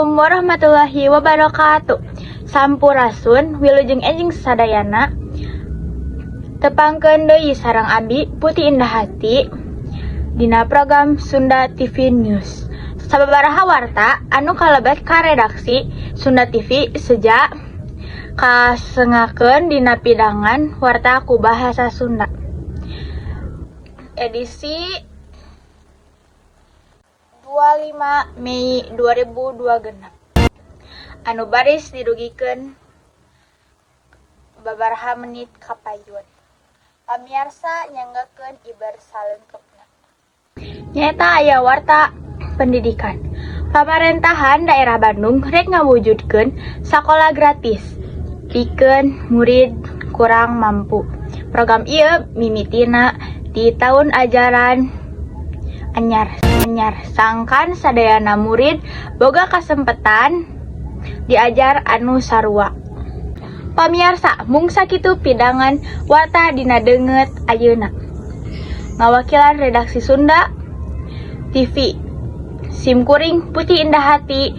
Assalamualaikum warahmatullahi wabarakatuh. Sampurasun, wilujeng enjing sadayana. Tepangkeun deui sareng Abi, Putih Indah Hati, dina program Sunda TV News. Sababaraha warta anu kalebet ka redaksi Sunda TV seja kasengakeun dina pidangan warta ku bahasa Sunda. Edisi 25 Mei 2026. Anu baris didugikeun babaraha menit kapayun. Pamiarsa, nyanggakeun iber salengkepna. Nyaeta aya warta pendidikan. Pamarentahan daerah Bandung rek ngawujudkeun sakola gratis pikeun murid kurang mampu. Program ieu mimitina di tahun ajaran anyar anyar, sangkan sadayana murid boga kasempetan diajar anu sarua. Pamiarsa, mung sakitu pidangan warta dina deungeut ayeuna. Ngawakilan redaksi Sunda TV, sim kuring Putih Indah Hati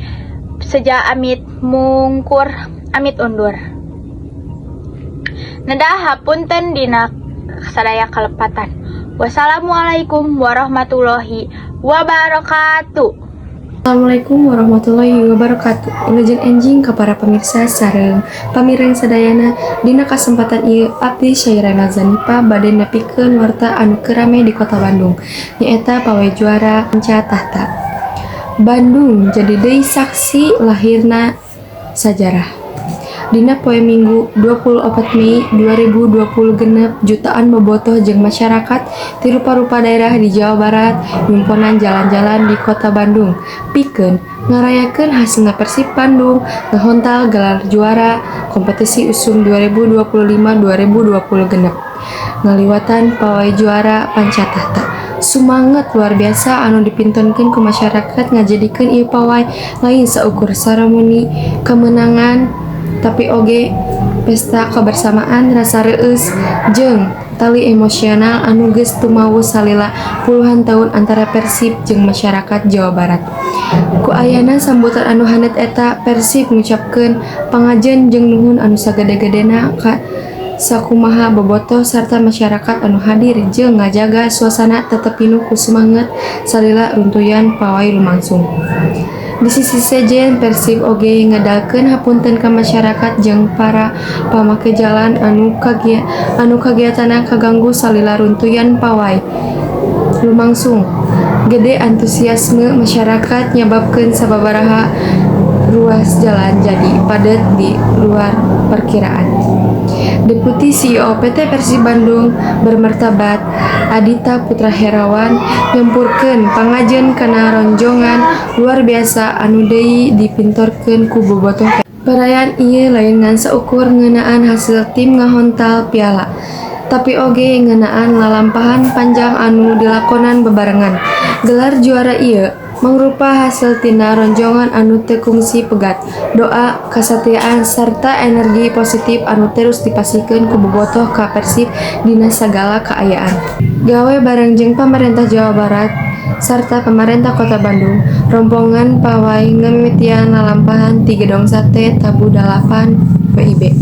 seja amit mungkur, amit undur. Neda hapunten dina sadaya kalepatan. Wassalamualaikum warahmatullahi wabarakatuh. Assalamualaikum warahmatullahi wabarakatuh. Wilujeng enjing ka para pemirsa sareng pamireng sadayana. Dina kasempatan ieu abdi Syairana Zanipa bade nepikeun warta anu keur rame di Kota Bandung, nyaeta pawai juara Panca Tahta. Bandung jadi deui saksi lahirna sajarah. Dina poe Minggu 24 Mei 2026, jutaan bobotoh jeung masyarakat ti rupa-rupa daerah di Jawa Barat nyumponan jalan-jalan di Kota Bandung pikeun ngarayakeun hasilna Persib Bandung ngahontal gelar juara kompetisi usum 2025-2026 ngaliwatan pawai juara Panca Tahta. Sumanget luar biasa anu dipintonkeun ku masyarakat ngajadikeun ieu pawai lain saukur seremoni kemenangan, tapi oge pesta kebersamaan, rasa reueus, jeung tali emosional anu geus tumawus salila puluhan tahun antara Persib jeung masyarakat Jawa Barat. Ku ayana sambutan anu haneut eta, Persib ngucapkeun pangajen jeung nuhun anu sagede-gedena ka sakumaha bobotoh sarta masyarakat anu hadir jeung ngajaga suasana tetep pinuh ku sumanget salila runtuyan pawai lumangsung. Di sisi sejen, Persib oge ngedalkeun hapunten ka masyarakat jeung para pamake jalan anu kagiatanna kaganggu salila runtuyan pawai lumangsung. Gede antusiasme masyarakat nyababkeun sababaraha ruas jalan jadi padet di luar perkiraan. Deputi CEO PT Persib Bandung Bermartabat Adita Putra Herawan nyampurkeun pangajen kana ronjongan luar biasa anu deui dipintorkeun ku bobotoh. Perayaan ieu lain ngan saukur ngeunaan hasil tim ngahontal piala, tapi oge ngeunaan lalampahan panjang anu dilakonan bebarengan. Gelar juara ieu mangrupa hasil tina ronjongan anu teu kungsi pegat, doa, kasatiaan, sarta energi positif anu terus dipasihkeun ku bobotoh ka Persib dina sagala kaayaan. Gawe bareng jeung pamarentah Jawa Barat sarta pamarentah Kota Bandung, rombongan pawai ngamimitian lalampahan ti Gedong Sate Tabuh 8 WIB.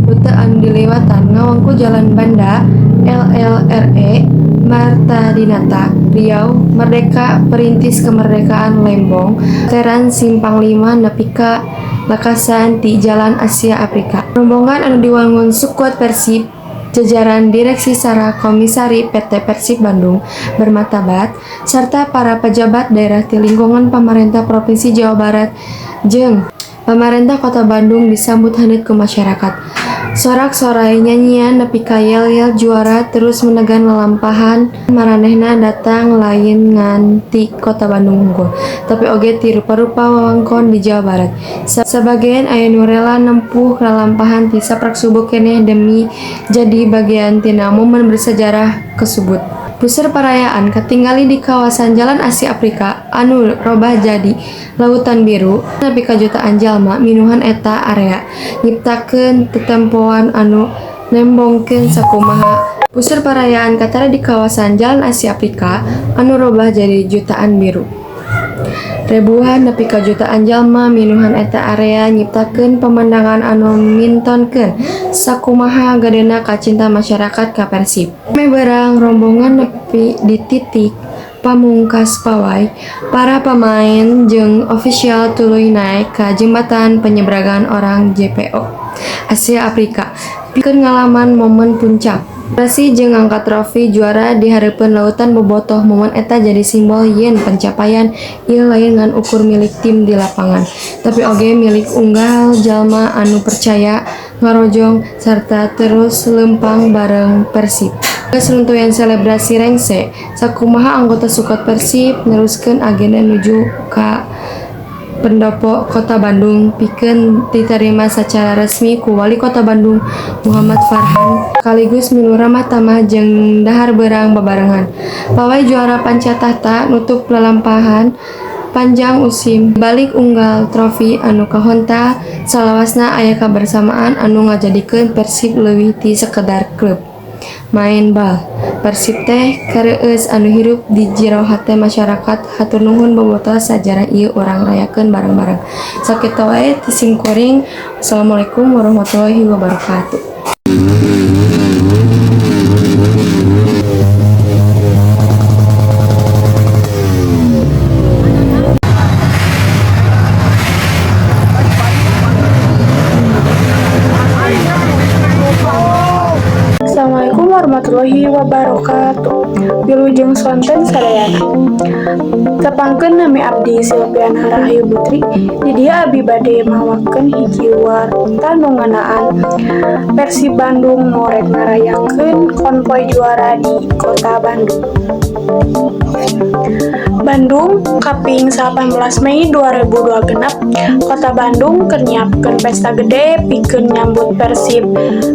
Rute anu diliwatan ngawangku Jalan Banda LLRE Martadinata, Riau, Merdeka, Perintis Kemerdekaan, Lembong, Veteran, Simpang Lima nepi ka lekasan ti Jalan Asia Afrika. Rombongan anu diwangun skuad Persib, jajaran direksi sareng komisaris PT Persib Bandung Bermartabat, sarta para pejabat daerah ti lingkungan pamarentah Provinsi Jawa Barat jeung pamarentah Kota Bandung disambut haneut ku masyarakat. Sorak-sorai, nyanyian nepi ka yel-yel juara terus menegan lalampahan. Maranehna datang lain ngan ti Kota Bandung hungkul, tapi oge ti rupa-rupa wewengkon di Jawa Barat. Sabagean aya nu rela nempuh lalampahan ti saprak subuh keneh demi jadi bagian tina momen bersejarah kasebut. Puseur perayaan katingali di kawasan Jalan Asia Afrika anu robah jadi lautan biru. Nepi ka jutaan jalma minuhan eta area, nyiptakeun tetempoan anu nembongkeun sakumaha puseur perayaan katara di kawasan Jalan Asia Afrika anu robah jadi jutaan biru. Ribuan nepi ka jutaan jalma minuhan eta area nyiptakeun pemandangan anu mintonkeun sakumaha gedena kacinta masyarakat ka Persib. Meh beurang rombongan nepi di titik pamungkas pawai, para pamain jeung ofisial tuluy naek ka Jembatan Penyeberangan Orang JPO Asia Afrika pikeun ngalaman momen puncak. Selebrasi jeung ngangkat trofi juara di hareupeun lautan bobotoh. Momen eta jadi simbol yen pencapaian ieu lain ngan ukur milik tim di lapangan, tapi oge milik unggal jalma anu percaya, ngarojong, sarta terus leumpang bareng Persib. Geus runtuyan selebrasi rengse, sakumaha anggota skuad Persib neruskeun agenda nuju ka Pendopo Kota Bandung pikeun ditarima sacara resmi ku Wali Kota Bandung Muhammad Farhan sekaligus milu ramah tamah jeung dahar beurang babarengan. Pawai juara Panca Tahta nutup lalampahan panjang musim. Balik unggal trofi anu kahontal, salawasna aya kabersamaan anu ngajadikeun Persib leuwih ti sakedar klub maen bal. Persib teh kareueus anu hirup di jero hate masyarakat. Hatur nuhun bobotoh, sajarah ieu urang rayakeun bareng-bareng. Sakitu wae ti sim kuring. Wassalamualaikum warahmatullahi wabarakatuh. Assalamualaikum warahmatullahi wabarakatuh. Wilujeng sonten sadayana. Tepangkeun, nami abdi Silviana Rahayu Putri. Di dieu abi bade mawakeun hiji warta nu ngeunaan Persib Bandung nu rek ngarayakeun konvoi juara di Kota Bandung. Bandung, kaping 18 Mei 2026, Kota Bandung keur nyiapkeun pesta gede pikeun nyambut Persib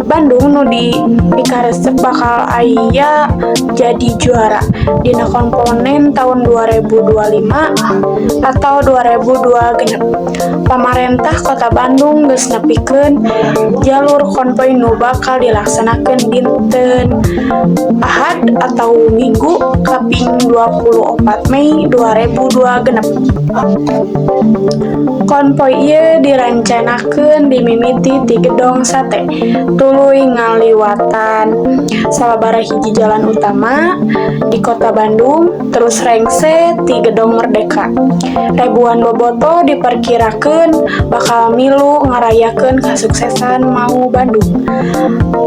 Bandung nu dipikaresep bakal aya jadi juara dina komponen tahun 2025 atau 2026. Pamarentah Kota Bandung geus nepikeun jalur konvoi nu bakal dilaksanakeun dinten Ahad atau Minggu kaping 24 Mei 2026. Konvoi ieu direncanakeun dimimiti ti Gedong Sate, tuluy ngaliwatan sababaraha hiji jalan utama di Kota Bandung, terus rengse ti Gedong Merdeka. Ribuan bobotoh diperkirakeun bakal milu ngarayakeun kasuksesan Maung Bandung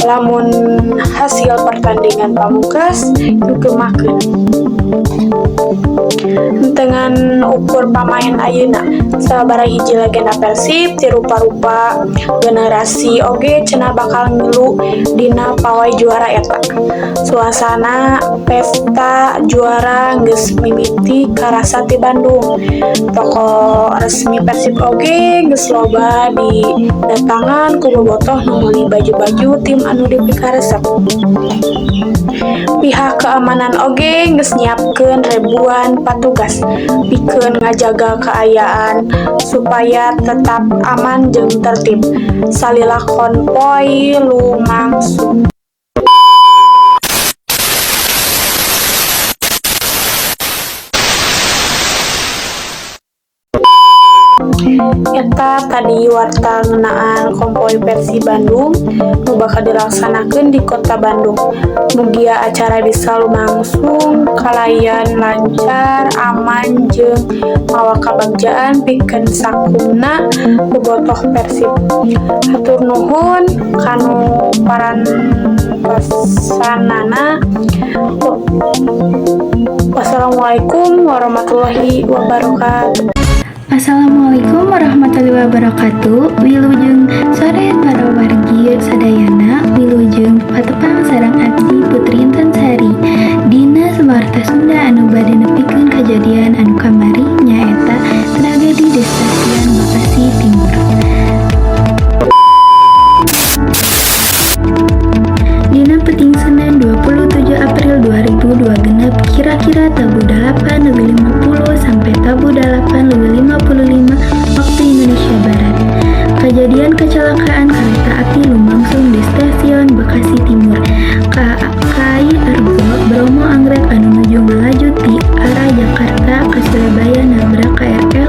lamun hasil pertandingan pamungkas dugemakeun. Henteu ngan ukur pamain ayeuna, sababaraha hiji legenda Persib ti rupa-rupa generasi oge cenah bakal ngilu dina pawai juara eta. Suasana pesta juara geus mimiti karasa ti Bandung. Toko resmi Persib oge geus loba didatangan ku bobotoh nu meuli baju-baju tim anu dipikaresep. Pihak keamanan oge geus nyiapkeun ribuan patugas pikeun ngajaga kaayaan supaya tetap aman jeung tertib salila konvoi lumangsung. Eta tadi warta ngeunaan konvoi Persib Bandung nu bakal dilaksanakeun di Kota Bandung. Mugia acara bisa lumangsung kalayan lancar, aman, jeung mawa kabagjaan pikeun sakumna bobotoh Persib. Hatur nuhun kanu parantosanana. Wassalamualaikum warahmatullahi wabarakatuh. Assalamualaikum warahmatullahi wabarakatuh. Wilujeng sore para wargi sadayana. Wilujeng patepang sareng abdi Putri Intan Sari dina Warta Sunda anu bade nepikeun kajadian anu kamari, nyaeta tragedi di Stasiun Bekasi Timur. Dina peuting Senin 27 April 2026, kira-kira tabuh 8.50 sampai tabuh 8.55 waktu Indonesia Barat. Kejadian kecelakaan kereta api lumangsung di Stasiun Bekasi Timur. KAI Argo Bromo Anggrek anu nuju ngalaju ti arah Jakarta ke Surabaya nabrak KRL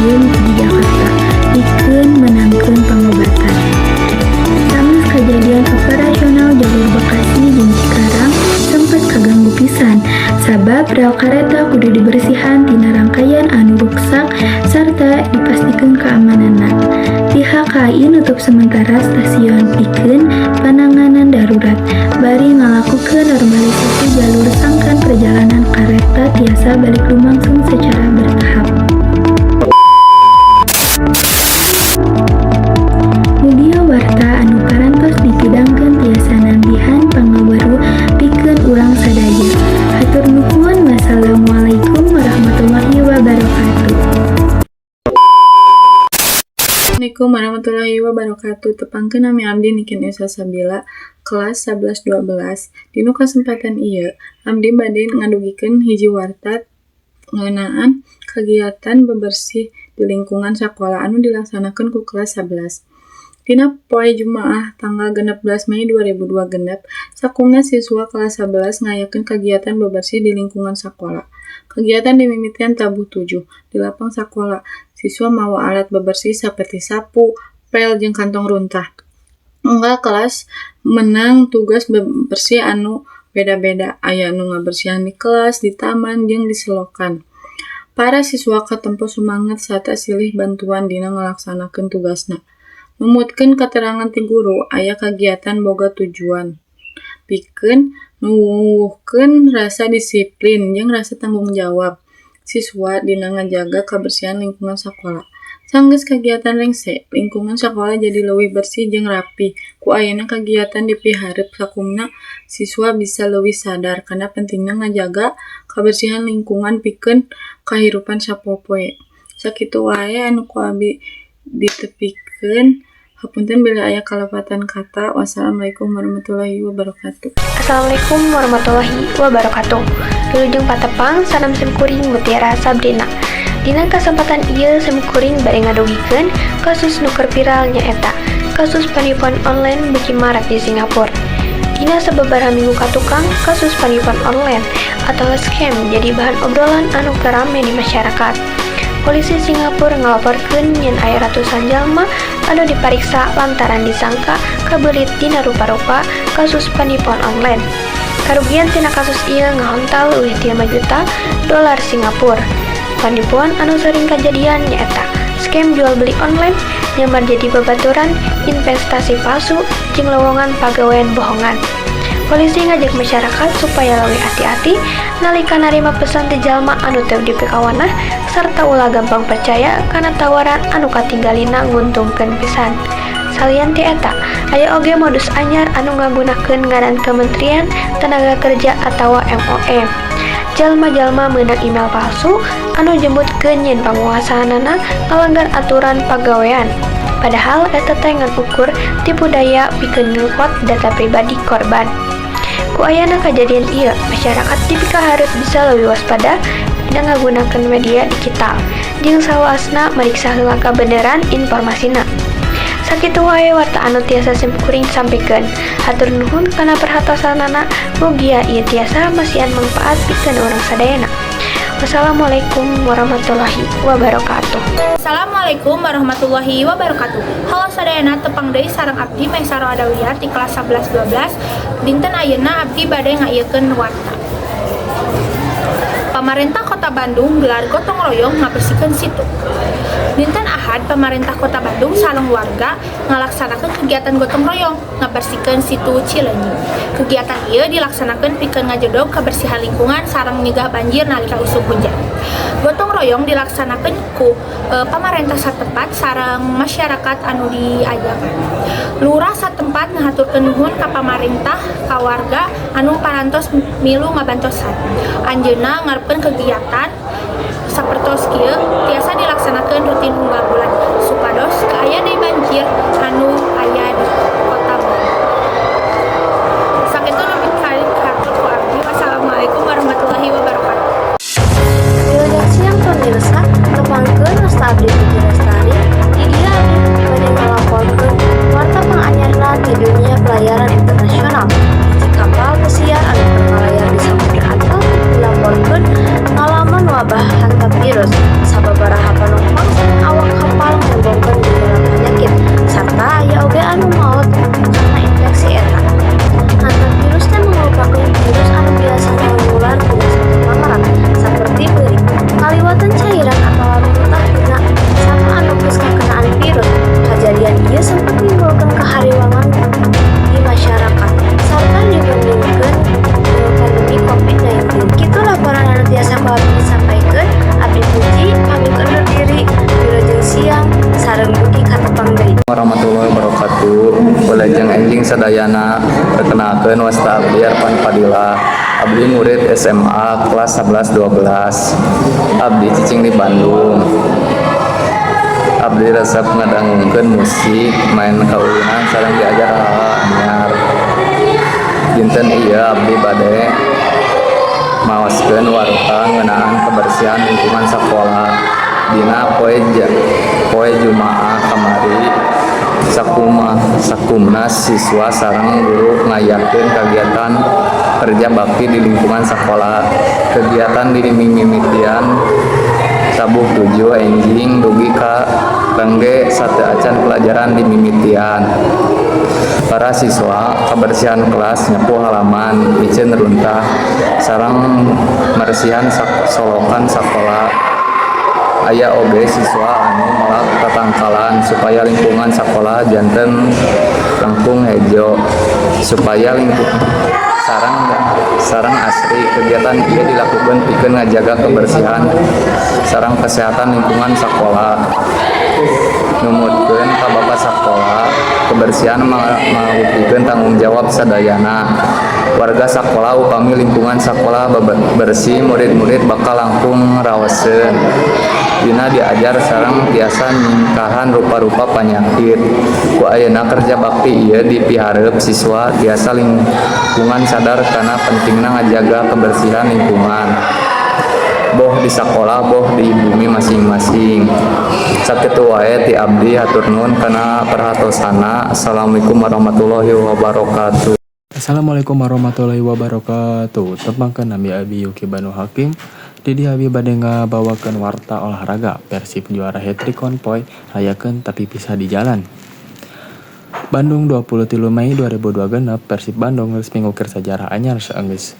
laboratorium di Jakarta pikeun meunangkeun pangobatan. Sanggeus kajadian, operasional jalur Bekasi jeung Cikarang sempet kaganggu pisan, sabab rel kareta kudu dibersihan tina rangkaian anu ruksak sarta dipastikeun keamananna. Pihak KAI nutup sementara stasiun pikeun pananganan darurat, bari ngalakukeun normalisasi jalur sangkan perjalanan kareta tiasa balik lumangsung secara bertahap. Mugia warta anu parantos dipidangkeun tiasa nambihan pangaweruh pikeun urang sadaya. Hatur nuhun, wassalamualaikum warahmatullahi wabarakatuh. Assalamualaikum warahmatullahi wabarakatuh. Tepangkeun, nami abdi Niken Esa Sabila, kelas 11 12. Dina kesempatan ieu abdi bade ngadugikeun hiji warta ngeunaan kegiatan bebersih di lingkungan sakola anu dilaksanakeun ku kelas 11. Dina poe Jumaah tanggal 16 Mei 2026, sakumna siswa kelas 11 ngayakeun kegiatan bebersih di lingkungan sakola. Kegiatan dimimitian tabuh 7 di lapang sakola. Siswa mawa alat bebersih saperti sapu, pel, jeung kantong runtah. Unggal kelas meunang tugas bebersih anu beda-beda, aya nu ngabersihan di kelas, di taman, jeung di selokan. Para siswa katempo sumanget sarta silih bantuan dina ngalaksanakeun tugasna. Numutkeun katerangan ti guru, aya kagiatan boga tujuan pikeun nuwuhkeun rasa disiplin jeung rasa tanggung jawab siswa dina ngajaga kabersihan lingkungan sakola. Sanggeus kagiatan rengse, lingkungan sakola jadi leuwih bersih jeung rapi. Ku ayana kagiatan dipiharep, sakumna siswa bisa leuwih sadar kana pentingna ngajaga kabersihan lingkungan pikeun kahirupan sapopoe. Sakitu wae anu ku abdi ditepikeun. Hapunten bilih aya kalepatan kata. Wassalamualaikum warahmatullahi wabarakatuh. Assalamualaikum warahmatullahi wabarakatuh. Wilujeng patepang sareng simkuring Mutiara Sabrina. Dina kesempatan ieu simkuring bade ngadugikeun kasus nu keur viral, nyaeta kasus penipuan online beuki marak di Singapura. Dina sababaraha minggu katukang, kasus penipuan online atau scam jadi bahan obrolan anu keur rame di masyarakat. Polisi Singapura ngalaporkeun yen aya ratusan jalma anu dipariksa lantaran disangka kabelit dina rupa-rupa kasus penipuan online. Karugian tina kasus ieu ngahontal leuwih ti 5 juta dolar Singapura. Penipuan anu sering kajadian nyaeta scam jual beli online, nyamar jadi babaturan, investasi palsu, jeung lowongan pagawean bohongan. Polisi ngajak masyarakat supaya leuwih hati-hati nalika narima pesan ti jalma anu teu dipikawanah sarta ulah gampang percaya kana tawaran anu katinggalina nguntungkeun pisan. Salian ti eta, aya oge modus anyar anu ngagunakeun ngaran Kementerian Tenaga Kerja atawa MOM. Jalma-jalma meunang email palsu anu nyebutkeun yen panguasaanana ngalanggar aturan pagawean. Padahal eta teh ngan ukur tipu daya pikeun nyelpot data pribadi korban. Ku ayana kajadian ieu, masyarakat dipikaharep bisa leuwih waspada dina ngagunakeun media digital jeung salawasna mariksa heula kabeneran informasina. Sakitu wae warta anu tiasa simkuring sampikeun. Hatur nuhun kana perhatosanana, mugia ieu tiasa masihan mangpaat pikeun urang sadayana. Wassalamualaikum warahmatullahi wabarakatuh. Assalamualaikum warahmatullahi wabarakatuh. Halo sadayana, tepang deui sareng abdi Maisaro Adawiyah di kelas 11 12. Dinten ayeuna abdi bade ngaieukeun warta. Pamarentah Kota Bandung gelar gotong royong ngabersihkeun situ. Dinten Ahad, pamarentah Kota Bandung sareng warga ngalaksanakeun kegiatan gotong royong ngabersihkeun Situ Cileunyi. Kegiatan ieu dilaksanakeun pikeun ngajedog kebersihan lingkungan sareng nyegah banjir nalika usum hujan. Gotong royong dilaksanakeun ku pamarentah satempat sareng masyarakat anu diajakan. Lurah satempat ngahaturkeun nuhun ka pamarentah, ka warga anu parantos milu ngabantosan. Anjeunna ngarepkeun kegiatan sapertos kieu tiasa dilaksanakeun rutin unggal bulan supados teu aya deui banjir anu aya di Kota Bandung. Sakitu nu kahatur ku abdi. Wassalamualaikum warahmatullahi wabarakatuh. Wilujeng siang pemirsa, tepangkeun, wasta abdi Putri Lestari. Di dieu abdi bade ngalaporkeun warta panganyarna ti dunia pelayaran internasional. Hiji kapal pesiar anu keur ngalayar di Samudra Atlantik dilaporkeun ngalaman wabah hantavirus. Sababaraha penumpang sareng Warahmatullahi wabarakatuh. Wilujeng enjing sadayana. Perkenalkeun, wasta abdi Arfan Fadilah. Abdi murid SMA kelas 11 12. Abdi cicing di Bandung. Abdi resep ngadangukeun musik, main kaulinan sareng diajar hal anyar. Dinten ieu abdi bade maoskeun warta ngeunaan kebersihan lingkungan sakola. Dina poe Jumaah kamari, sakumna siswa sareng guru ngayakeun kagiatan kerja bakti di lingkungan sakola. Kegiatan dimimitian tabuh 7 enjing dugi ka rengge sateuacan pelajaran dimimitian. Para siswa kabersihan kelas, nyapu halaman, miceun runtah, sareng meresihan solokan sakola. Aya oge siswa anu melak tatangkalan supaya lingkungan sakola janten langkung hejo supaya lingkungan sareng sareng asri. Kegiatan ieu dilakukeun pikeun ngajaga kebersihan sareng kesehatan lingkungan sakola. Numutkeun ka bapak sakola, kebersihan marupikeun tanggung jawab sadayana warga sakola. Upami lingkungan sakola bersih, murid-murid bakal langkung raoseun dina diajar sareng tiasa nyingkahan rupa-rupa panyakit. Ku ayeuna kerja bakti ieu dipihareup siswa tiasa lingkungan sadar kana pentingna ngajaga kebersihan lingkungan, boh di sakola boh di bumi masing-masing. Sakitu wae ti abdi, hatur nuhun kana perhatosana. Assalamualaikum warahmatullahi wabarakatuh. Assalamualaikum warahmatullahi wabarakatuh. Tepangkeun, nami Abi Yuki Banu Hakim. Di dieu abi bade ngabawakeun warta olahraga. Persib juara hat-trick, konvoy rayakeun tapi pisah di jalan. Bandung, 23 Mei 2026. Persib Bandung resmi ngukir sajarah anyar saenggeus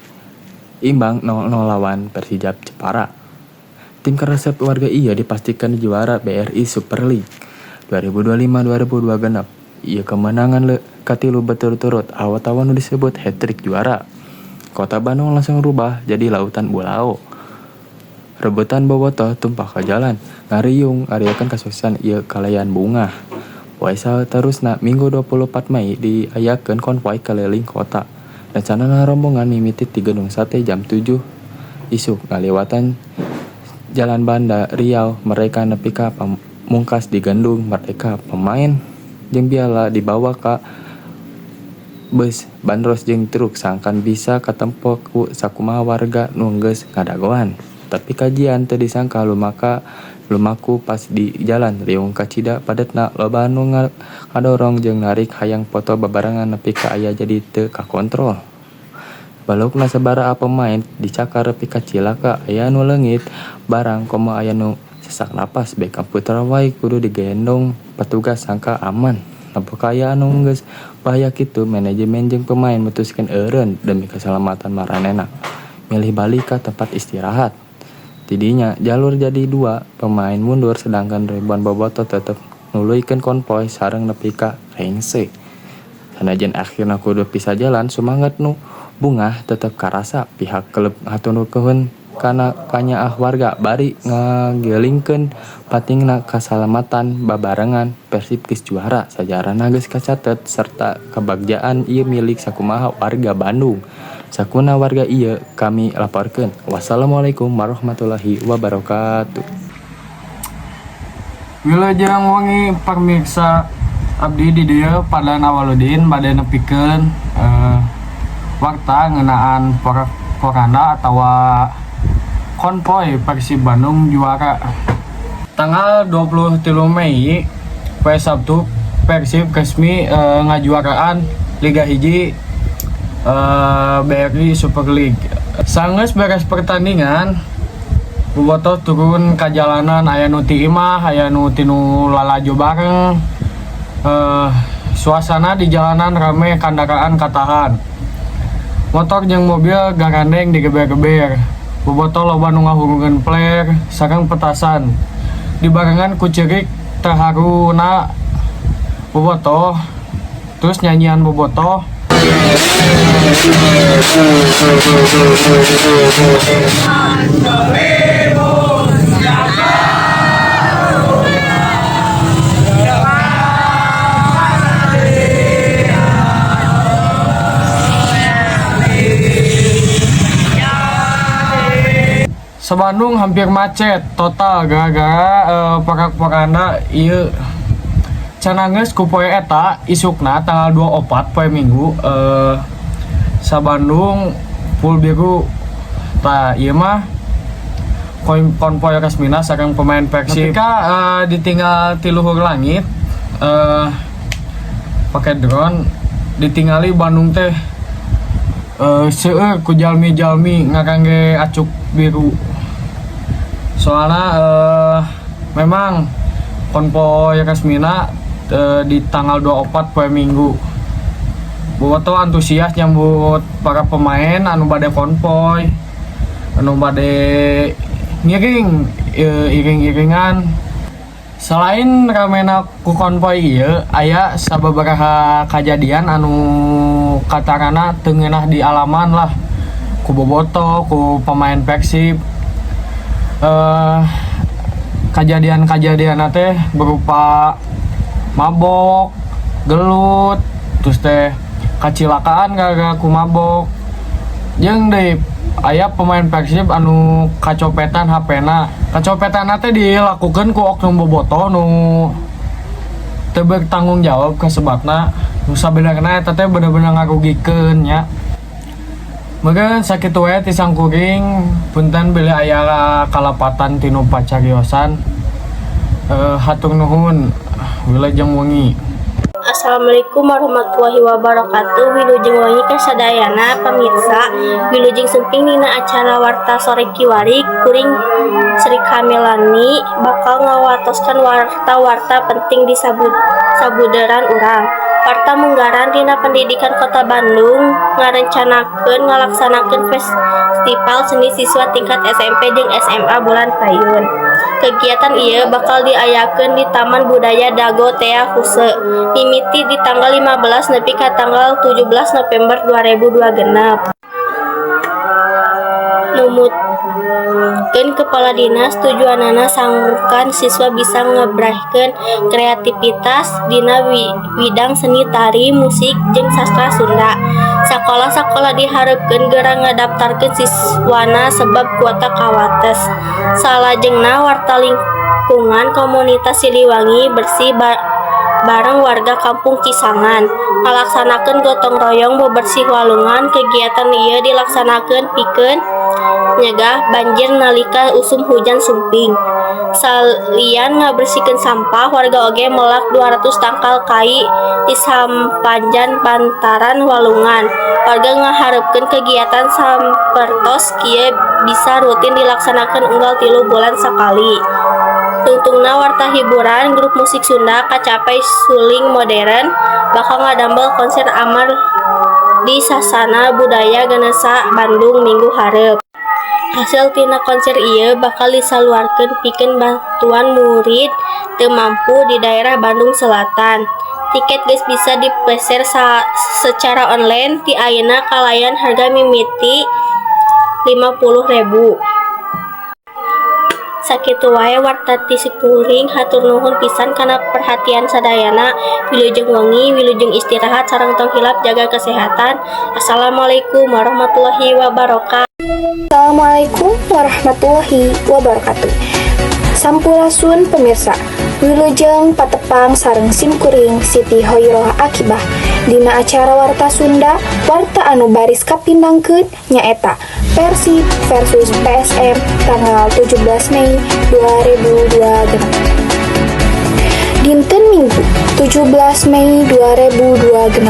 imbang 0-0 lawan Persijap Jepara. Tim karesep warga ieu dipastikan juara BRI Super League 2025-2026. Ieu kemenangan katilu berturut-turut atawa nu disebut hat-trick juara. Kota Bandung langsung rubah jadi lautan bulao. Rebutan bobotoh tumpah ke jalan, ngariung ngariakeun kasuksesan ieu kalayan bungah. Poe saterusna, Minggu 24 Mei, diayakeun konvoy keliling kota. Rencanana rombongan mimiti ti Gedung Sate jam 7 isuk, ngaliwatan Jalan Banda Riau Merdeka nepi ka mungkas di Gedung Merdeka. Pemain jeung piala dibawa ku bus bandros jeung truk sangkan bisa katempo ku sakumaha warga nu geus ngadagoan. Tapi kajian teu disangka lumaku pas di jalan riung kacida padetna, loba anu ngadorong jeung narik hayang foto babarengan nepi ka aya jadi teu kakontrol. Balukna sabaraha pemain dicakar nepi ka cilaka, aya nu leungit barang komo aya nu sesak napas. Beckham Putra wae kudu digendong petugas sangkan aman. Nempo kaayaan nu geus bahaya kitu, manajemen jeung pemain mutuskeun eureun demi keselamatan maranehna, milih balik ka tempat istirahat. Tidinya jalur jadi dua, pemain mundur sedangkan ribuan bobotoh tetep nuluykeun konvoy sareng nepi ka rengse. Sanajan akhirna kudu pisah jalan, sumanget nu bungah tetep karasa. Pihak klub hatur nuhun kana kanyaah warga bari ngagelingkeun pentingna kasalamatan babarengan. Persib geus juara, sajarahna geus kacatet, serta kabagjaan ieu milik sakumaha warga Bandung. Sakumna warga ieu kami laporkeun. Wassalamualaikum warahmatullahi wabarakatuh. Wilujeng wengi pamirsa, abdi di dieu Padlan Awaludin bade nepikeun warta ngeunaan porak poranda atawa konvoy Persib Bandung juara. Tanggal 23 Mei poe Sabtu, Persib resmi ngajuaraan Liga Hiji BRI Super League. Sanggeus beres pertandingan, bobotoh turun ka jalanan, aya nu ti imah, aya nu tinu lalajo bareng. Suasana di jalanan rame, kendaraan katahan. Motor jeung mobil garandeng digeber-geber. Bobotoh loba nu ngahurungkeun flare sareng petasan. Dibarengan ku cerik terharuna bobotoh, terus nyanyian bobotoh. Sa-Bandung hampir macet total gara-gara porak-poranda ieu. Cenah geus ku poe eta, isukna tanggal 24 poe Minggu, sa-Bandung full biru. Tah, ieu mah konvoy resmina sareng pemain Persib. Ketika ditinggal ti luhur langit pakai drone, ditingali Bandung teh seueur ku jalmi-jalmi ngangge acuk biru, soalnya memang konvoy resmina di tanggal 24 poe Minggu. Bobotoh antusias nyambut para pemain anu bade konvoy, anu bade ngiring iring-iringan. Selain ramena ku konvoy ieu, aya sababaraha kajadian anu katarana teu ngeunah dialaman lah ku bobotoh, ku pemain Persib. Kejadian-kejadian teh berupa mabok, gelut, terus teh kacilakaan gara-gara ku mabok. Jeung deui aya pemain Persib anu kacopetan HP-na. Kacopetan teh dilakukan ku oknum bobotoh nu teu bertanggung jawab kasebatna. Nu sabenerna eta teh bener-bener ngarugikeun nya. Meureun sakitu wae ti sangkuring, punten bilih aya kalepatan tina pacariosan. Hatur nuhun, wilujeng wengi. Assalamualaikum warahmatullahi wabarakatuh. Wilujeng wengi kasadayana pamirsa. Wilujeng sumping dina acara Warta Sore kiwari. Kuring Sri Kamelani bakal ngawartoskeun warta-warta penting di sabuderan urang. Warta munggaran dina pendidikan, Kota Bandung ngarencanakeun ngalaksanakeun festival seni siswa tingkat SMP jeung SMA bulan payun. Kegiatan ieu bakal diayakeun di Taman Budaya Dago Tea Huse mimiti di tanggal 15 nepi ka tanggal 17 November 2026. Numutkeun kepala dinas, tujuanana sangkan siswa bisa ngebraykeun kreativitas dina widang seni tari, musik, jeung sastra Sunda. Sakola-sakola diharepkeun geura ngadaptarkeun siswana sebab kuota kawates. Salajengna warta lingkungan, komunitas Siliwangi Bersih bareng warga Kampung Cisangan ngalaksanakeun gotong royong bebersih walungan. Kegiatan ieu dilaksanakeun pikeun nyegah banjir nalika usum hujan sumping. Salian ngabersihkeun sampah, warga oge melak 200 tangkal kai di sapanjang bantaran walungan. Warga ngaharepkeun kegiatan sapertos kieu bisa rutin dilaksanakeun unggal 3 bulan sakali. Tungtungna warta hiburan, grup musik Sunda Kacapai Suling Modern bakal ngadamel konser amal di Sasana Budaya Ganesha Bandung Minggu hareup. Hasil tina konser ieu bakal disaluarkeun pikeun bantuan murid teu mampu di daerah Bandung Selatan. Tiket geus bisa dipeser secara online ti ayeuna kalayan harga mimiti 50.000. Sakitu wae warta ti simkuring, hatur nuhun pisan kana perhatian sadayana. Wilujeng wengi, wilujeng istirahat, sareng tong hilap jaga kesehatan. Assalamualaikum warahmatullahi wabarakatuh. Assalamualaikum warahmatullahi wabarakatuh. Sampurasun pemirsa. Wilujeng patepang sareng simkuring Siti Hoiroh Akibah dina acara Warta Sunda. Warta anu baris kapindangkeun nyaeta Persib versus PSM tanggal 17 Mei 2026. Dinten Minggu 17 Mei 2026,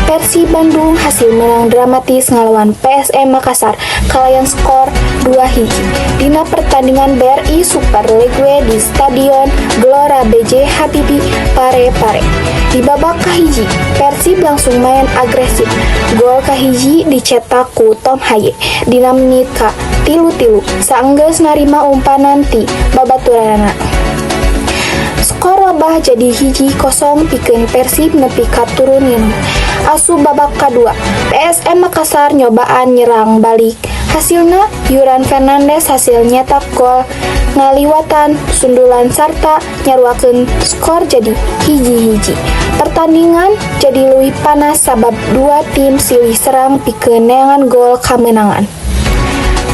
Persib Bandung hasil menang dramatis ngalawan PSM Makassar kalayan skor 2-1 dina pertandingan BRI Super League di Stadion Gelora B.J. Habibie, Parepare. Di babak kahiji, Persib langsung main agresif. Gol kahiji dicetak ku Thom Haye dina menit ka 33 saenggeus narima umpanan ti babaturanna. Skor robah jadi 1-0 pikeun Persib nepi ka turun nginum. Asup babak kadua, PSM Makassar nyobaan nyerang balik. Hasilna, Yuran Fernandes hasil nyetak gol ngaliwatan sundulan sarta nyaruakeun skor jadi 1-1. Pertandingan jadi leuwih panas sabab dua tim silih serang pikeun neangan gol kamenangan.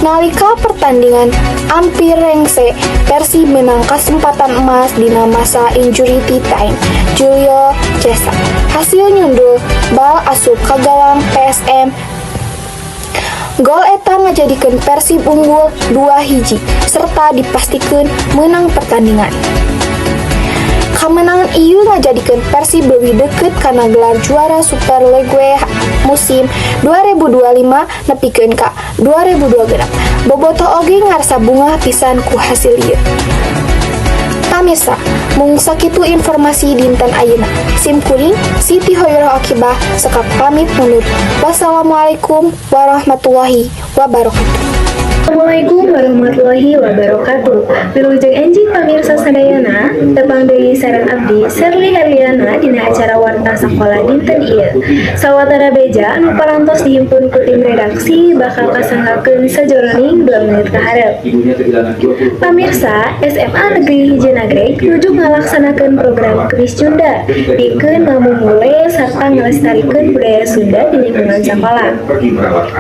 Nalika pertandingan ampir rengse, Persib menang kesempatan emas dina masa injury time. Julio Cesar hasil nyundul bal asup ka gawang PSM. Gol eta ngajadikeun Persib unggul 2-1 serta dipastikan menang pertandingan. Kemenangan ieu ngajadikeun Persib leuwih deket kana gelar juara Super League musim 2025 nepikeun ka 2026. Bobotoh oge ngarasa bungah pisan ku hasil ieu. Pamirsa, mung sakitu informasi dinten ayeuna. Sim kuring Siti Hoyroh Akibah sekap pamit mundur. Wassalamualaikum warahmatullahi wabarakatuh. Assalamualaikum warahmatullahi wabarakatuh. Wilujeng enjing pamirsa sadayana, tepang deui sareng abdi Serli Herliana dina acara Warta Sakola dinten ieu. Sawatara beja anu parantos dihimpun ku tim redaksi bakal kasanggakeun sajoroning 2 menit ka hareup. Pamirsa, SMA Negeri Hiji Nagreg nuju ngalaksanakeun program Kemis Nyunda pikeun ngamumule sarta ngalestarikeun budaya Sunda di lingkungan sakola.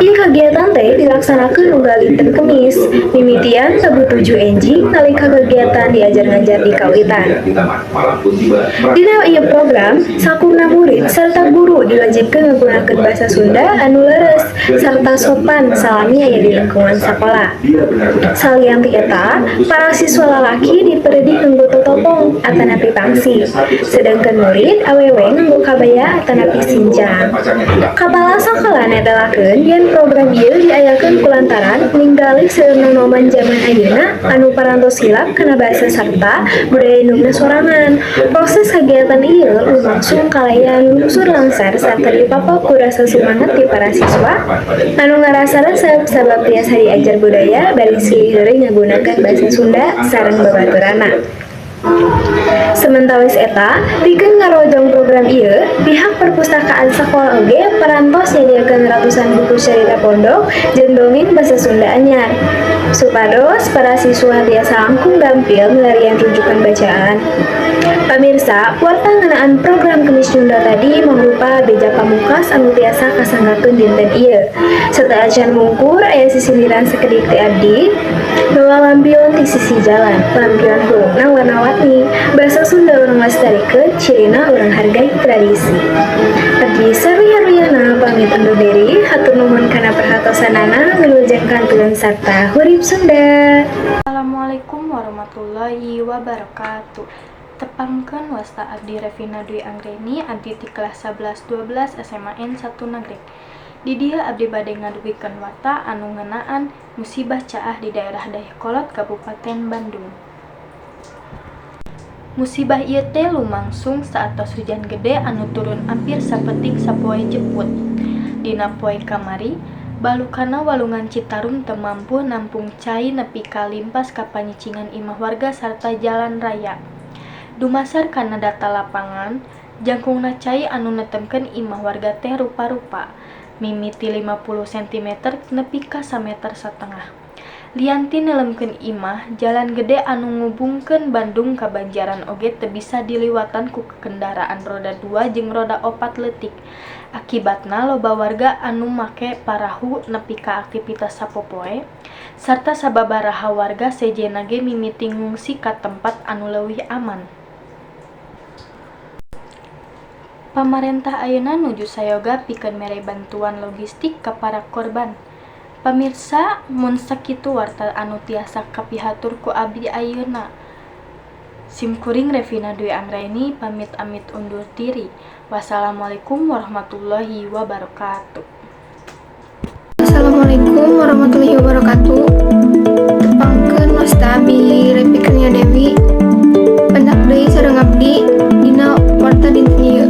Ieu kagiatan teh dilaksanakeun unggal dinten Kemis, mimitian tabuh 7 enjing nalika kegiatan diajar ngajar di kawitan. Dina ieu program, sakumna murid serta guru diwajibkeun ngagunakeun bahasa Sunda anu leres sarta sopan salami aya di lingkungan sakola. Salian ti eta, para siswa lalaki diperedih nganggo totopong atanapi pangsi, sedangkan murid awewe nganggo kabaya atanapi sinjang. Kapala sakola netelakeun yen program ieu diayakeun kulantaran ninggali seueur nonoman jaman ayeuna anu parantos hilap kana bahasa sarta budaya indungna sorangan. Proses kegiatan ieu lumangsung kalayan lungsur langsar sarta dipapok ku rasa sumanget ti para siswa anu ngarasa resep sabab tiasa diajar budaya bari silih heureuy ngagunakeun bahasa Sunda sareng babaturanna. Sementawis eta, pikeun ngarojong program ieu, pihak perpustakaan sakola oge parantos nyadiakeun ratusan buku carita pondok jeung dongeng basa Sunda anyar, supados para siswa tiasa langkung gampil milarian rujukan bacaan. Pamirsa, warta ngeunaan program Kemis Nyunda tadi mangrupa beja pamungkas anu tiasa kasanggakeun dinten ieu. Sateuacan mungkur aya sisindiran sakedik ti abdi. Mawa lampion di sisi jalan, lampion huluna warna-warni. Bahasa Sunda urang lestarikeun, cirina urang hargai tradisi. Abdi Sari Herliana pamit undur diri, hatur nuhun kana perhatosanana, wilujeng kantun sarta hurip Sunda. Assalamualaikum warahmatullahi wabarakatuh. Tepangkeun, wasta abdi Revina Dwi Anggreni, abdi ti kelas 11 12 SMAN 1 Nagreg. Di dieu abdi bade ngadugikeun warta anu ngeunaan musibah caah di daerah Dayeuhkolot, Kabupaten Bandung. Musibah ieu teh lumangsung saatos hujan gede anu turun ampir sapeting sapoe jeput. Dina poe kamari, balukana Walungan Citarum teu mampu nampung cai nepi ka limpas ka panyicingan imah warga sarta jalan raya. Dumasar kana data lapangan, jangkungna cai anu netemkeun imah warga teh rupa-rupa, mimiti 50 cm nepi ka sameter satengah. Lian ti neuleumkeun imah, jalan gede anu ngubungkeun Bandung ka Banjaran oge teu bisa diliwatan ku kendaraan roda dua jeung roda opat leutik. Akibatna loba warga anu make parahu nepi ka aktivitas sapopoe, sarta sababaraha warga sejenna ge mimiti ngungsi ka tempat anu leuwih aman. Pamarentah ayeuna nuju sayoga pikeun mere bantuan logistik ka para korban. Pamirsa, mun sakitu warta anu tiasa kapihatur ku abdi ayeuna. Sim kuring Revina Dwi Anggraini pamit amit undur diri. Wassalamualaikum warahmatullahi wabarakatuh. Assalamualaikum warahmatullahi wabarakatuh. Tepangkeun, wasta abdi Repi Kurnia Dewi. Pendak deui sareng abdi dina warta dinten ieu.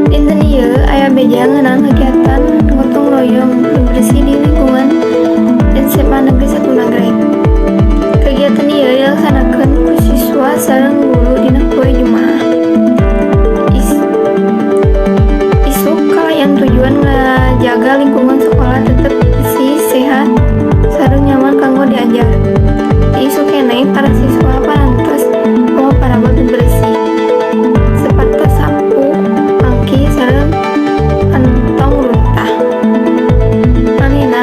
Dinten ieu aya beja ngeunaan kegiatan gotong royong bebersih di lingkungan SMA Negeri 1 Nagreg. Kegiatan ieu dilaksanakeun ku siswa sareng guru dina poe Jumaah isuk kalayan tujuan ngajaga lingkungan sekolah tetep bersih, sehat, sareng nyaman kanggo diajar. Ti isuk keneh para siswa parantos mawa parabot bebersih sapertos sapu, tangki, sareng kantong runtah. Manehna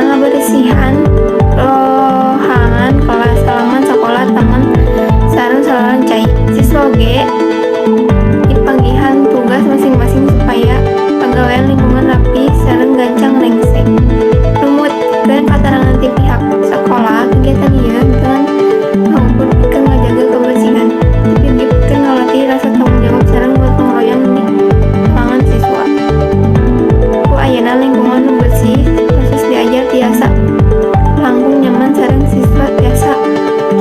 oge dipanggihan tugas masing-masing supaya pagawean lingkungan rapi sareng gancang rengse. Numutkeun katarangan ti pihak sakola, kegiatan ieu henteu ngan ngukur pikeun ngajaga kebersihan, tapi oge pikeun ngalatih rasa tanggung jawab sareng gotong royong di kalangan siswa. Ku ayana lingkungan nu bersih, proses diajar tiasa langkung nyaman sareng siswa tiasa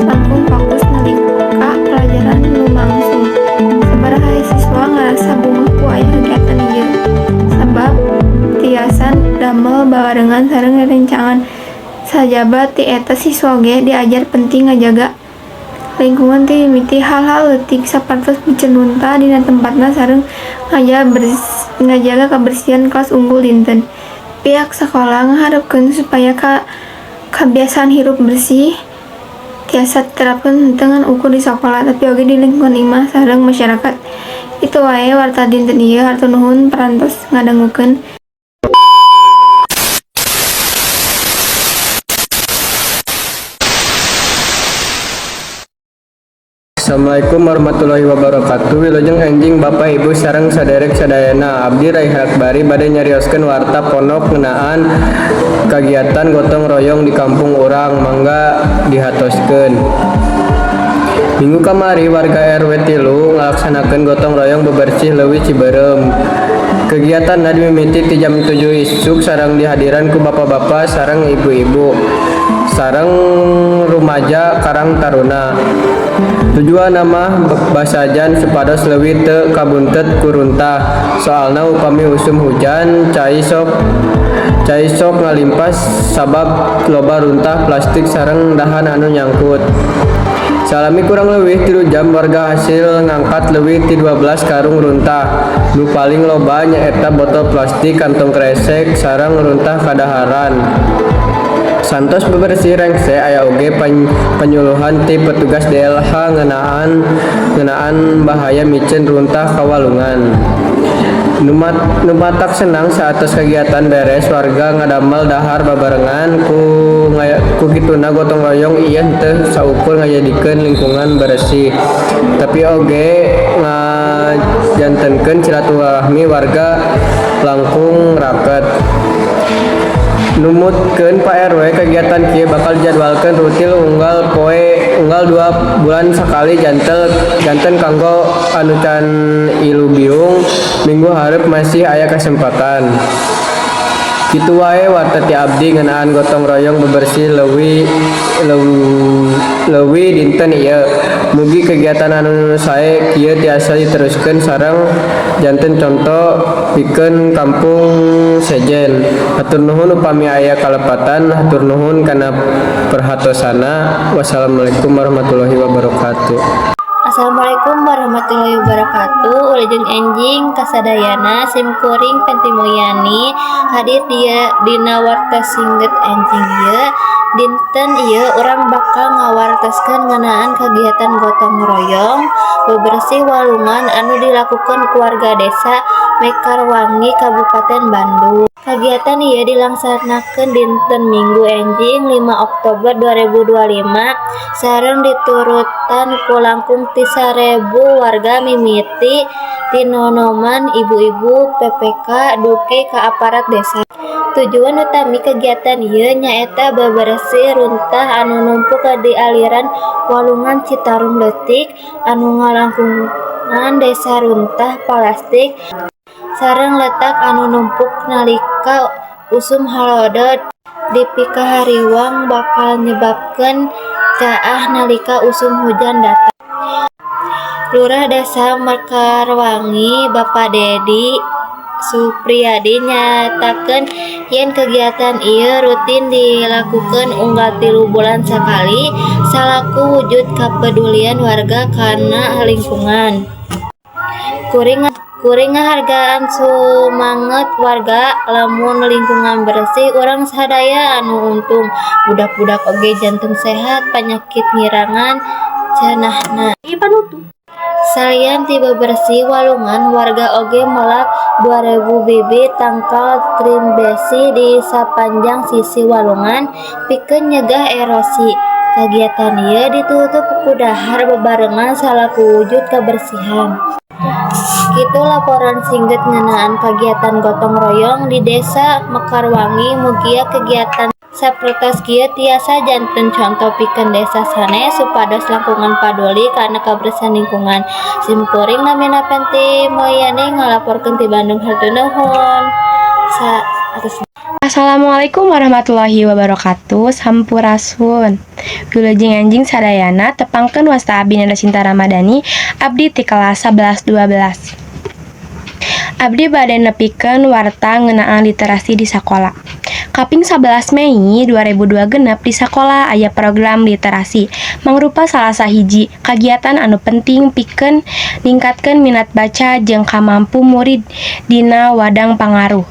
langkung fokus nalika pelajaran lumangsung. Sabaraha siswa ngarasa bungah ku aya kegiatan ieu, sabab tiasa damel babarengan sareng rerencangan. Sajaba ti eta, siswa oge diajar penting ngajaga lingkungan ti mimiti hal-hal leutik sapertos miceun runtah dina tempatna sareng ngajaga kabersihan kelas unggal dinten. Pihak sakola ngaharepkeun supaya kabiasaan hirup bersih tiasa diterapkeun henteu ngan ukur di sakola, tapi oge di lingkungan imah sareng masyarakat. Kitu wae warta dinten ieu, hatur nuhun parantos ngadangukeun. Assalamualaikum warahmatullahi wabarakatuh. Wilujeng enjing Bapak, Ibu sareng saderek sadayana. Abdi Raihan Akbari bade nyarioskeun warta pondok ngeunaan kagiatan gotong royong di kampung urang, mangga dihatoskeun. Minggu kamari warga RW 3 ngalaksanakeun gotong royong bebersih Leuwi Cibeureum. Kegiatanna dimimiti ti jam 7 isuk sareng dihadiran ku bapak-bapak sareng ibu-ibu sareng rumaja karang taruna. Tujuanna mah basajan supados leuwi teu kabuntet ku runtah, soalna upami usum hujan cai sok ngalimpas sabab loba runtah plastik sareng dahan anu nyangkut. Salami kurang leuwih 3 jam warga hasil ngangkat leuwih ti 12 karung runtah. Nu paling loba nyaeta botol plastik, kantong kresek, sareng runtah kadaharan. Saentos bebersih rengse, aya oge panyuluhan ti petugas DLH ngeunaan ngeunaan bahaya miceun runtah ka walungan. Nu matak senang, saatos kagiatan beres warga ngadamel dahar babarengan. Ku kituna gotong royong ieu henteu saukur ngajadikeun lingkungan beresih, tapi oge ngajantenkeun silaturahmi warga langkung raket. Numutkeun Pak RW, kegiatan kieu bakal dijadwalkeun rutin unggal poe unggal 2 bulan sakali, janten kanggo anu can ilubiung, minggu hareup masih aya kasempatan. Kitu wae warta ti abdi ngeunaan gotong royong bebersih leuwi leuwi dinten ieu. Mugi kegiatan anu sae kieu tiasa diteruskeun sareng janten conto pikeun kampung sejen. Hatur nuhun, upami aya kalepatan, hatur nuhun kana perhatosanna. Wassalamualaikum warahmatullahi wabarakatuh. Assalamualaikum warahmatullahi wabarakatuh. Wilujeng enjing kasadayana. Sim kuring Penti Mulyani hadir dia dina warta singget enjing ieu. Dinten ieu urang bakal ngawartoskeun ngeunaan kegiatan gotong royong bebersih walungan anu dilakukan ku warga Desa Mekarwangi, Kabupaten Bandung. Kagiatan ieu dilaksanakeun dinten Minggu enjing 5 Oktober 2025 sareng diturutan ku langkung ti 1000 warga, mimiti ti nonoman, ibu-ibu, PPK, dugi ka aparat desa. Tujuan utami kegiatan ieu nyaeta bebersih runtah anu numpuk di aliran Walungan Citarum Leutik anu ngalangkungan desa. Runtah plastik sareng letak anu numpuk nalika usum halodo dipikahariwang bakal nyebabkeun caah nalika usum hujan datang. Lurah Desa Mekarwangi, Bapak Dedi Supriyadi, nyatakeun yen kegiatan ieu rutin dilakukeun unggal 3 bulan sakali salaku wujud kapedulian warga kana lingkungan. Kuring ngahargaan sumanget warga. Lamun lingkungan bersih, urang sadaya anu untung, budak-budak oge janten sehat, panyakit ngirangan, cenahna. Salian ti bebersih walungan, warga oge melak 2000 bibit tangkal trembesi di sapanjang sisi walungan pikeun nyegah erosi. Kagiatan ieu ditutup ku dahar bebarengan salaku wujud kabersihan. Kitu laporan singget ngeunaan kagiatan gotong royong di Desa Mekarwangi. Mugia kegiatan sapertos kieu tiasa janten conto pikeun desa sanes supados langkungan paduli kana kabersihan lingkungan. Sim kuring namina Penti Moyani, ngalaporkeun ti Bandung. Hatur nuhun. Sa atas. Assalamualaikum warahmatullahi wabarakatuh. Sampurasun. Wilujeng enjing sadayana. Tepangkeun, wasta abdi Nanda Sinta Ramadhani. Abdi ti kelas 11 12. Abdi bade nepikeun warta ngeunaan literasi di sakola. Kaping 11 Mei 2026 di sakola aya program literasi, mangrupa salah sahiji kagiatan anu penting pikeun ningkatkeun minat baca jeung kamampu murid dina wadang pangaruh.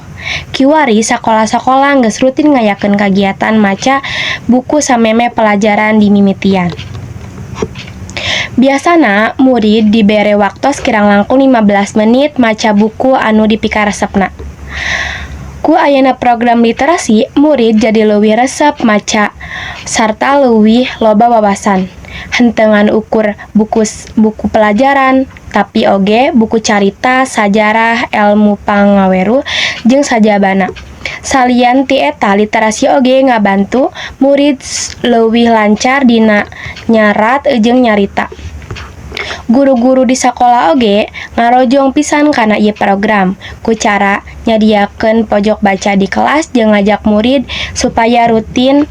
Kiwari sakola-sakola geus rutin ngayakeun kagiatan maca buku samemeh pelajaran dimimitian. Biasana murid dibere waktos kirang langkung 15 menit maca buku anu dipikaresepna. Ku ayana program literasi, murid jadi leuwih resep maca sarta leuwih loba wawasan. Henteu ngan ukur buku pelajaran, tapi oge buku carita, sajarah, elmu pangaweruh, jeung sajabana. Salian ti eta, literasi oge ngabantu murid leuwih lancar dina nyarat jeung nyarita. Guru-guru di sakola oge ngarojong pisan kana ieu program ku cara nyadiakeun pojok baca di kelas jeung ngajak murid supaya rutin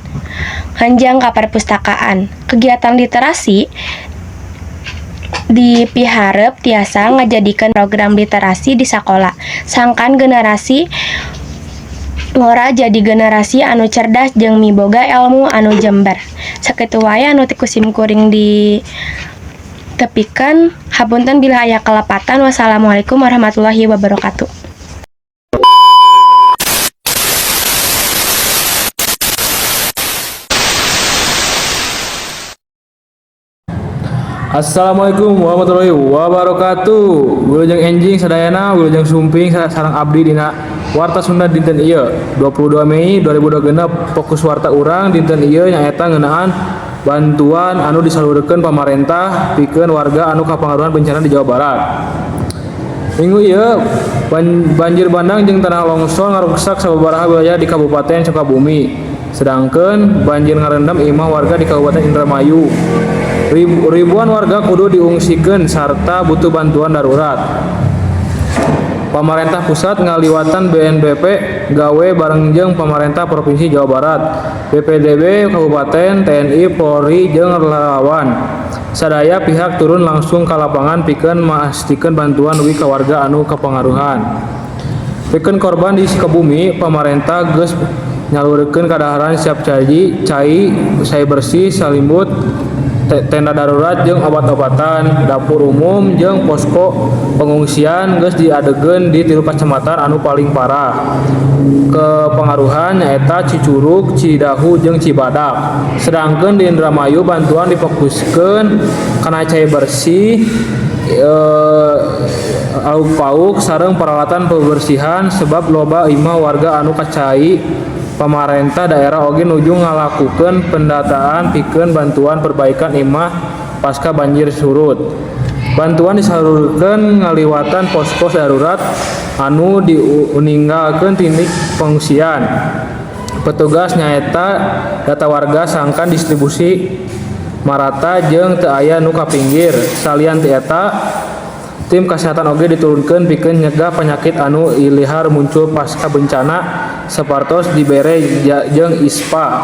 nganjang ka perpustakaan. Kegiatan literasi dipiharep tiasa ngajadikeun program literasi di sakola, sangkan generasi ngora jadi generasi anu cerdas jeung miboga elmu anu jember. Sakitu wae anu ti ku sim kuring ditepikeun, hapunten bilih aya kalepatan. Wassalamualaikum warahmatullahi wabarakatuh. Assalamualaikum warahmatullahi wabarakatuh. Wilujeng enjing sadayana, wilujeng sumping sareng abdi dina Warta Sunda dinten ieu 22 Mei 2026. Fokus warta urang dinten ieu nyaeta ngeunaan bantuan anu disalurkeun pamarentah pikeun warga anu kapangaruhan bencana di Jawa Barat. Minggu ieu banjir bandang jeung tanah longsor ngaruksak sababaraha wilayah di Kabupaten Sukabumi. Sedangkeun banjir ngarendam imah warga di Kabupaten Indramayu. Ribuan warga kudu diungsikeun sarta butuh bantuan darurat. Pamarentah pusat ngaliwatan BNPB gawe bareng jeung pamarentah Provinsi Jawa Barat, BPBD kabupaten, TNI, Polri jeung relawan. Sadaya pihak turun langsung ka lapangan pikeun mastikeun bantuan dugi ka warga anu kapangaruhan. Pikeun korban di Sukabumi, pamarentah geus nyalurkeun kadaharan siap saji, cai bersih, salimbut, tenda darurat jeung obat-obatan. Dapur umum jeung posko pengungsian geus diadegeun di tilu kacamatan anu paling parah kapangaruhan, nyaeta Cicurug, Cidahu jeung Cibadak. Sedangkeun di Indramayu, bantuan difokuskeun kana cai bersih, lauk pauk sareng peralatan pembersihan sebab loba imah warga anu kacai. Pamarentah daerah oge nuju ngalakukeun pendataan pikeun bantuan perbaikan imah pasca banjir surut. Bantuan disalurkeun ngaliwatan posko darurat anu diuninggalkeun titik pengungsian. Petugas nyaeta data warga sangkan distribusi marata jeung teu aya nu kapinggir. Salian ti eta, tim kesehatan oge diturunkeun pikeun nyegah penyakit anu ilihar muncul pasca bencana sapertos diare jeung ispa.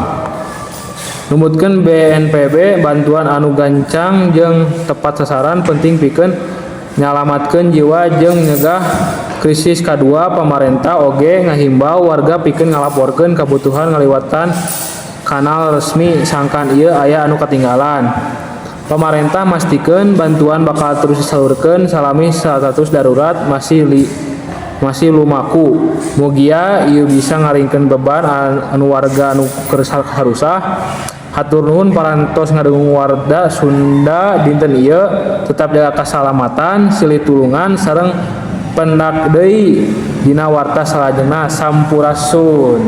Numutkeun BNPB, bantuan anu gancang jeung tepat sasaran penting pikeun nyalamatkeun jiwa jeung nyegah krisis kadua. Pamarentah oge ngahimbau warga pikeun ngalaporkeun kabutuhan ngaliwatan kanal resmi sangkan ieu aya anu katinggalan. Pamarentah mastikeun bantuan bakal terus disalurkeun salami status darurat masih lumaku. Mugia ieu bisa ngaringkeun beban anu warga anu keur harusah. Hatur nuhun parantos ngadangu Warta Sunda dinten ieu. Tetap jaga kasalamatan, silih tulungan sareng pendak deui dina warta salajengna. Sampurasun.